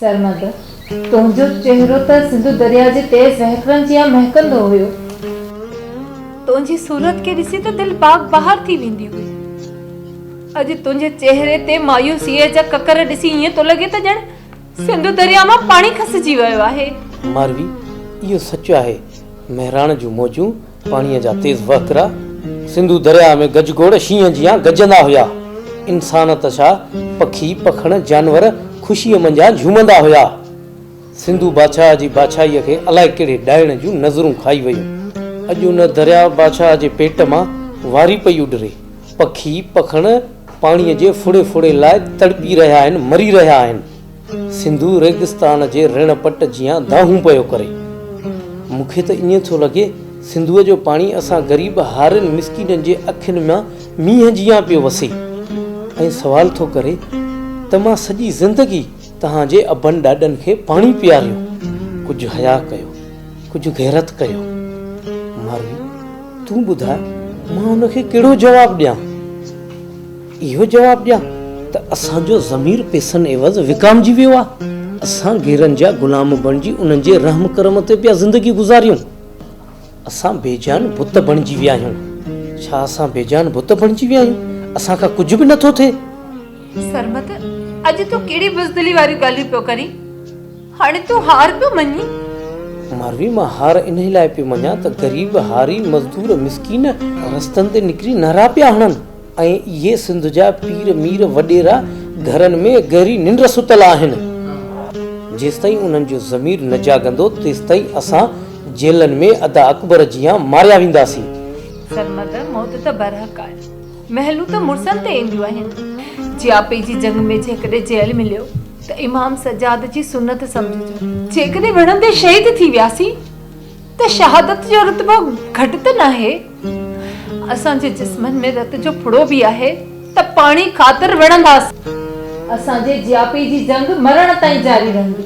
سرمد، تنهنجو چهرو ته سنڌو درياء جي تيز وهڪرن جيان مهڪندو هيو. تنهنجي صورت کي ڏسي ته دل باغ بهار ٿي ويندي هئي. اڄ تنهنجي چهري تي مايوسيء جا ڪڪر ڏسي ائين ٿو لڳي ته ڄڻ سنڌو درياء مان پاڻي کسجي ويو آهي. ماروي، اهو سچ آهي. مهراڻ جون موجون، پاڻيء جا تيز وهڪرا، سنڌو درياء ۾ گجگوڙ شينهن جيان گجندا هيا. انسان ته ڇا، پکي، پکڻ، جانور خوشيء منجهان جهومندا هيا. سنڌو بادشاهه جي بادشاهيء کي الائي ڪهڙي ڏائڻ جون نظرون کائي ويون. اڄ ان درياء بادشاهه جي پيٽ مان واري پئي اڏري. پکي، پکڻ پاڻيء جي ڦڙي ڦڙي لاء تڙپي رهيا آهن، مري رهيا آهن. سنڌو ريگستان جي رڻ پٽ جيان دانهون پيو ڪري. مون کي ته ائين ٿو لڳي سنڌوء جو پاڻي اسان غريب هارين مسڪينن جي اکين مان مينهن جيان پيو وسي ۽ سوال ٿو ڪري ته مان سڄي زندگي توهان جي ابن ڏاڏن کي پاڻي پياريو، ڪجهه حياء ڪيو، ڪجهه غيرت ڪيو. ماروي، تون ٻڌاء مان ان کي ڪهڙو جواب ڏيان؟ اهو جواب ڏيان ته اسان جو ضمير پئسن عيوض وڪامجي ويو آهي. اسان غيرن جا غلام بڻجي انهن جي رحم ڪرم تي پيا زندگي گذاريون. اسان بي جان بت بڻجي ويا آهيون. ڇا اسان بي جان بت بڻجي ويا آهيون؟ اسان کان ڪجهه به نٿو ٿئي. سرمد، اڄ تون ڪهڙي بزدلي واريون ڳالهيون پيو ڪرين؟ هاڻي تون هار پيو مڃين؟ ماروي، مان هار انهي لاء پيو مڃان ته غريب، هاري، مزدور، مسڪين رستن تي نڪري نعرا پيا هڻن ۽ اهي سنڌ جا پير مير وڏيرا گهرن ۾ گهري ننڊ ستل آهن. جيستائين انهن جو ضمير نه جاڳندو تيستائين اسان جيلن ۾ ادا اڪبر جيان ماريا وينداسين. سرمد، موت ته برحق آهي. مهلون ته مڙسن تي اينديون آهن. جياپي جي جنگ ۾ جيڪڏهن جيل مليو ته امام سجاد جي سنت سمجهجو. جيڪڏهن وڙهندي شهيد ٿي وياسين ته شهادت جو رتبو گهٽ ته ناهي. اسان جي جسمن ۾ رت جو ڦڙو به آهي ته پاڻي خاطر وڙهنداسين. اسان جي جياپي جي جنگ مرڻ تائين جاري رهندي.